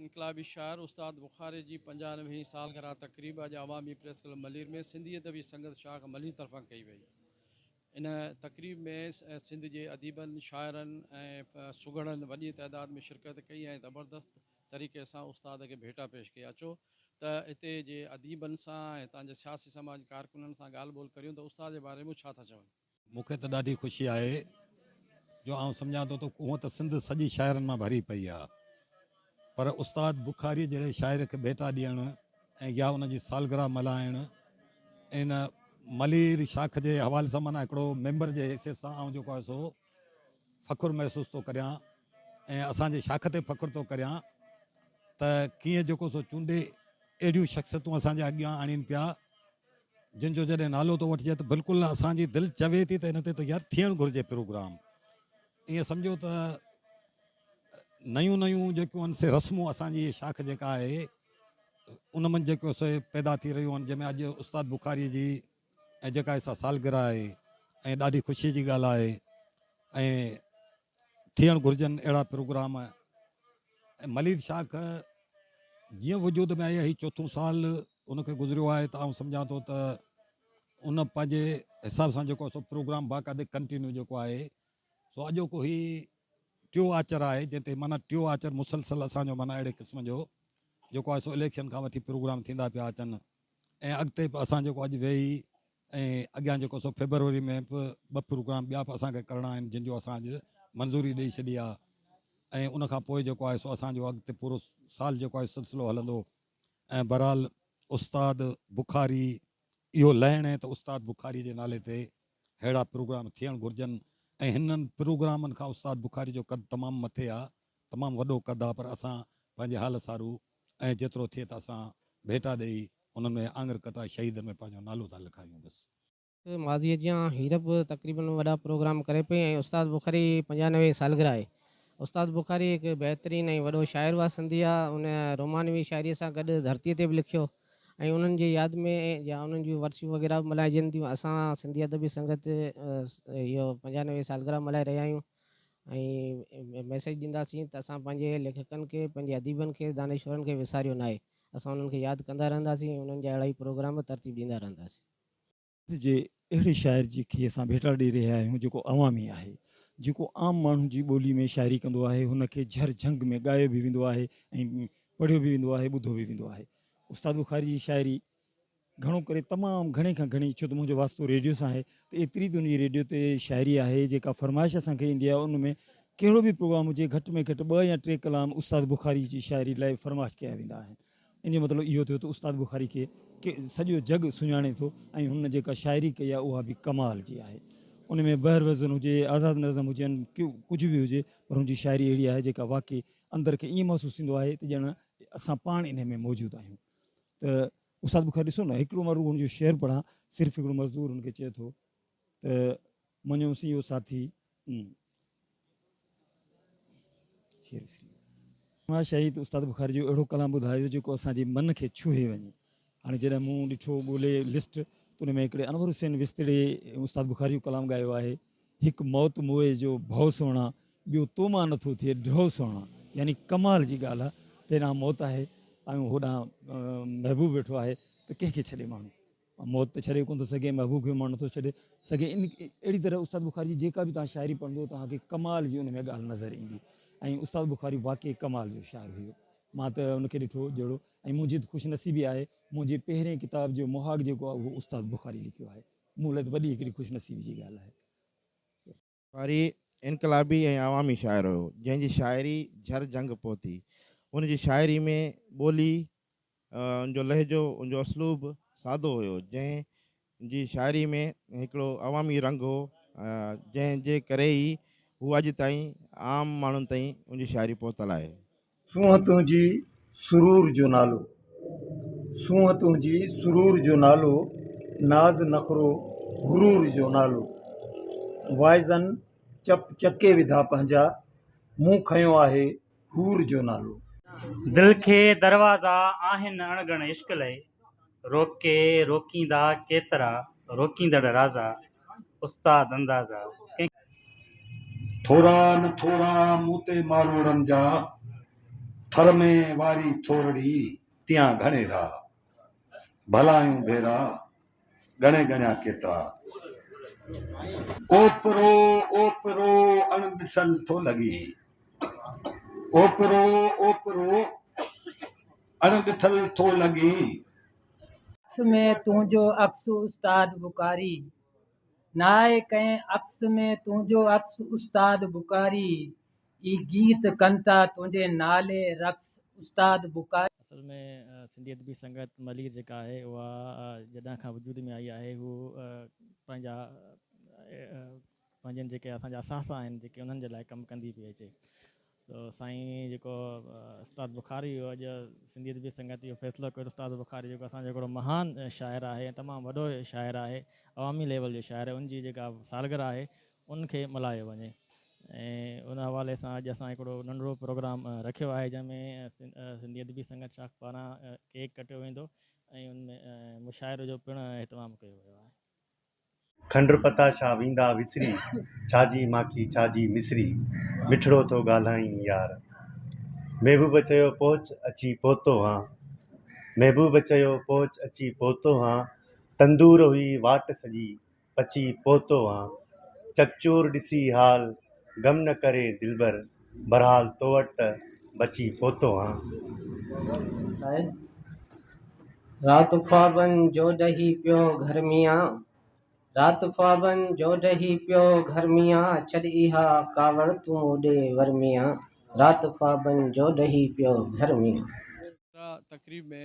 انقلابي شاعر استاد بخاري جي 95 هين سالگرهه تقريب اڄ عوامي پريس ڪلب ملير ۾ سنڌي ادبي سنگت شاخ ملير طرفان ڪئي وئي. ان تقريب ۾ سنڌ جي اديبن، شاعرن ۽ سگهڙن وڏي تعداد ۾ شرڪت ڪئي ۽ زبردست طريقي سان استاد کي ڀيٽا پيش ڪئي. اچو ته اتي جي اديبن سان ۽ اتان جي سياسي سماجي ڪارڪنن سان ڳالهه ٻولهه ڪريون ته استاد جي باري ۾ هو ڇا ٿا چون. مون کي ته ڏاڍي خوشي آهي جو آئون سمجهان ٿو ته هونء ته سنڌ سڄي شاعرن مان ڀري پئي آهي پر استاد بخاريء جهڙي شاعر کي ڀيٽا ڏيڻ ۽ يا ان جي سالگرهه ملهائڻ ان ملير شاخ جي حوالي سان معنيٰ هڪڙو ميمبر جي حيثيت سان آئون جيڪو آهي سو فخر محسوس ٿو ڪريان ۽ اسان جي شاخ تي فخر ٿو ڪريان ته ڪيئن جيڪو سو چونڊي اهڙيون شخصيتون اسان جي اڳيان آڻين پيا جن جو جڏهن نالو ٿو وٺجي ته بلڪل اسان جي دل چوي ٿي ته ان تي ته يار ٿيڻ گهرجي پروگرام. ائين سمجهو ته نيون نيون جيڪيون آهن سي رسمون اسان جي شاخ جيڪا آهي ان منجهه جيڪو سي پيدا ٿي رهيون آهن جنهن ۾ اڄ استاد بخاري جي ۽ جيڪا سا سالگرهه آهي ۽ ڏاڍي خوشي جي ڳالهه آهي ۽ ٿيڻ گهرجن اهڙا پروگرام ۽ ملير شاخ جيئن وجود ۾ آئي هي چوٿون سال ان کي گذريو آهي ته آئون سمجهان ٿو ته ان پنهنجي حساب سان جيڪو سو پروگرام باقاعدي ڪنٽينيو جيڪو آهي سو اڄوڪو هي ٽيو آچر آهي جنهن تي معنيٰ ٽيو آچر مسلسل اسان جو معنيٰ اهڙي قسم جو جيڪو آهي سو اليڪشن کان وٺي پروگرام ٿيندا پيا اچن ۽ اڳتي به اسان جيڪو اڄ ويهي ۽ اڳيان جيڪو سو فيبروري ۾ به ٻه پروگرام ٻيا به اسان کي ڪرڻا آهن جن جو اسان اڄ منظوري ڏئي ڇڏي آهي ۽ ان کان پوء جيڪو آهي سو اسان جو اڳتي پورو سال جيڪو آهي سلسلو هلندو ۽ بهرحال استاد بخاري اهو لهڻ ته استاد بخاري جي نالي تي ههڙا پروگرام ٿيڻ گهرجن ۽ هنن پروگرامن کان استاد بخاري جو قد تمام مٿي آهي تمام وڏو قد آهي پر اسان پنهنجي حال سارو ۽ جيترو ٿئي ته اسان ڀيٽا ڏئي انهن ۾ آڱر ڪٽائي شهيدن ۾ پنهنجو نالو ٿا لکايون بس. ماضيء جيان هينئر به تقريبن وڏا پروگرام ڪري پئي ۽ استاد بخاري 95 سالگرهه آهي. استاد بخاري هڪ بهترين ۽ وڏو شاعر هئا سنڌي جا ان رومانوي شاعريء سان گڏ ڌرتيء تي به لکيو ۽ انهن جي ياد ۾ يا انهن جون ورسيون وغيره به ملهائجن ٿيون اسان سنڌي ادبي سنگت اهو 95 سالگرهه ملهائي رهيا آهيون ۽ ميسيج ڏينداسين ته اسان پنهنجي ليکڪن کي پنهنجي اديبن کي دانشورن کي وساريو ناهي اسان انهن کي ياد ڪندا رهنداسين ۽ انهن جا اهڙا ئي پروگرام ترتيب ڏيندا رهنداسين. سنڌ جي اهڙي شاعر جي کي اسان ڀيٽا ڏئي رهيا آهيون جيڪو عوامي آهي، جيڪو عام ماڻهن جي ٻولي ۾ شاعري ڪندو آهي، هن کي جهر جهنگ ۾ ڳايو به ويندو آهي ۽ پڙهيو به ويندو آهي، ٻڌو به ويندو آهي. استاد بخاري جي شاعري گهڻو ڪري تمام گهڻي کان گهڻي ڇو ته منهنجو واسطو ريڊيو سان آهي ته ايتري ته ان جي ريڊيو تي شاعري آهي جيڪا فرمائش اسان کي ايندي آهي ان ۾ ڪهڙو به پروگرام هجي گهٽ ۾ گهٽ ٻه يا ٽي ڪلام استاد بخاري جي شاعري لاء فرمائش ڪيا ويندا آهن ان جو مطلب اهو ٿيو ته استاد بخاري کي سڄو جڳ سڃاڻي ٿو ۽ هن جيڪا شاعري ڪئي آهي اها به ڪمال جي آهي ان ۾ بحر وزن هجي آزاد نظم هجن ڪجهه به هجي پر هن جي شاعري اهڙي آهي جيڪا واقعي اندر کي ائين محسوس ٿيندو آهي ته ڄڻ اسان پاڻ انهي ۾ موجود آهيون ته استاد بخاري ڏسو نه هڪڙو مان رڳو هن جو شعر پڙهان صرف هڪڙو مزدور هن کي چئي ٿو ته مڃيوسين اهو ساٿي شعر وسري ويو. مان شهيد استاد بخاري جو اهڙو ڪلام ٻڌايو جيڪو اسان جي من کي ڇهي وڃي. هاڻي جڏهن مون ڏٺو ڳولي لسٽ ته ان ۾ هڪڙي انور حسين وستڙي استاد بخاري جو ڪلام ڳايو آهي. هڪ موت موئي جو ڀؤ سهڻا، ٻيو تو مان نٿو ٿئي ڍؤ سهڻا. يعني ڪمال جي ڳالهه آ ته هيڏانهن موت آهي ۽ هوڏانهن محبوب ويٺو آهي ته ڪنهن کي ڇڏي ماڻهو. موت ته ڇڏي ڪونه ٿو سگهي، محبوب کي به ماڻهو نٿو ڇڏي سگهي. ان اهڙي طرح استاد بخاري جي جيڪا به توهان شاعري پڙهندو توهان کي ڪمال جي ان ۾ ڳالهه نظر ايندي ۽ استاد بخاري واقعي ڪمال جو شاعر هيو. مان ته ان کي ڏٺو جهڙو ۽ منهنجي ته خوش نصيبي آهي منهنجي پهرين ڪتاب جو مهاڳ جيڪو آهي اهو استاد بخاري لکيو آهي. مون لاء ته وڏي هڪڙي خوش نصيبي جي ڳالهه آهي. بخاري انقلابي ۽ عوامي شاعر هيو، جنهن جي شاعري جھر جھنگ پهتي. هن جي شاعري ۾ ٻولي، ان جو لهجو، ان جو اسلوب سادو هيو، جنهن جي شاعري ۾ هڪڙو عوامي رنگ هو، جنهن جي ڪري ئي هو اڄ تائين عام ماڻهن تائين ان جي شاعري پهتل آهي. سونهن تنهنجي سرور جو نالو. سونهن تنهنجي سرور جو نالو، ناز نخرو غرور جو نالو. واعظن چپ چڪي وڌا پنهنجا، مون کنيو آهي حور جو نالو. دل کي دروازا آهن اڻڳڻ عشق لئه، روڪي روڪيندا ڪيترا روڪيندڙ رازا، استاد اندازا ڪنهن. ٿورا نه ٿورا مون تي ماروئڙن جا، ٿر ۾ واري ٿورڙي، تيان گهڻيرا. ڀلايون ڀيرا، ڳڻي ڳڻيا ڪيترا. اوپرو اوپرو اڻ ڏٺل ٿو لڳين. اوپرو اوپرو اڻ ڏٺل ٿو لڳين. عڪس ۾ تنهنجو عڪس استاد بخاري. ناهي ڪنهن عڪس ۾ تنهنجو عڪس استاد بخاري. اي گيت ڪن ٿا تنهنجي نالي رقص استاد بخاري. اصل ۾ سنڌي ادبي سنگت ملير جيڪا آهي اها جڏهن کان وجود ۾ آئي آهي هو پنهنجا پنهنجن جيڪي اسان جا اثاثا آهن جيڪي انهن جي لاء ڪم ڪندي پئي اچي ته سائين جيڪو استاد بخاري هو اڄ سنڌي ادبي سنگت اهو فيصلو ڪيو ته استاد بخاري جيڪو اسان جو هڪڙو مهان شاعر آهي ۽ تمام وڏو شاعر آهي عوامي ليول جو شاعر آهي ان جي جيڪا سالگرهه آهي ان کي ملهايو وڃي ۽ ان حوالي سان اڄ اسان هڪڙو ننڍڙو پروگرام رکيو آهي جنهن ۾ سنڌي ادبي سنگت شاخ پاران ڪيڪ ڪٽيو ويندو ۽ ان ۾ مشاعري جو پڻ اهتمام ڪيو ويو آهي. کنڊ پتاشا ويندا وسري، ڇا جي ماکي ڇا جي مصري، مٺڙو ٿو ڳالهائين يار. محبوب چيو پهچ اچي پهتو هان، محبوب چيو پهچ اچي پهتو هان، تندور هئي واٽ سڄي پچي پهتو هان، چڪچور ڏسي حال، غم نه ڪري دلبر، بھرحال تو وٽ ته بچي پهتو هان. رات خوابن جو ڊهي پيو گهر ميان، رات خوابن جو ڊهي پيو گهر ميان، ڇڏ اها ڪاوڙ تون مون ڏي ور ميان، رات خوابن جو ڊهي پيو گهر ميان. تقريب ۾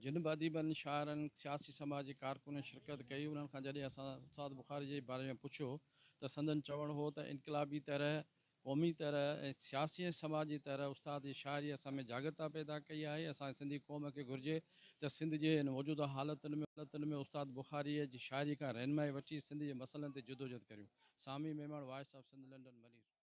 جن به اديبن، شاعرن، سياسي سماجي ڪارڪنن شرڪت ڪئي، انهن کان جڏهن اسان استاد بخاري جي باري ۾ پڇيو ته سندن چوڻ هو ته انقلابي طرح، قومي طرح ۽ سياسي ۽ سماجي طرح استاد جي شاعري اسان ۾ جاڳرتا پيدا ڪئي آهي، اسان سنڌي قوم کي گهرجي ته سنڌ جي هن موجوده حالتن ۾ استاد بخاريء جي شاعري کان رهنمائي وٺي سنڌ جي مسئلن تي جدوجھد ڪريون. Sami Memon, voice of Sindh, London, Malir.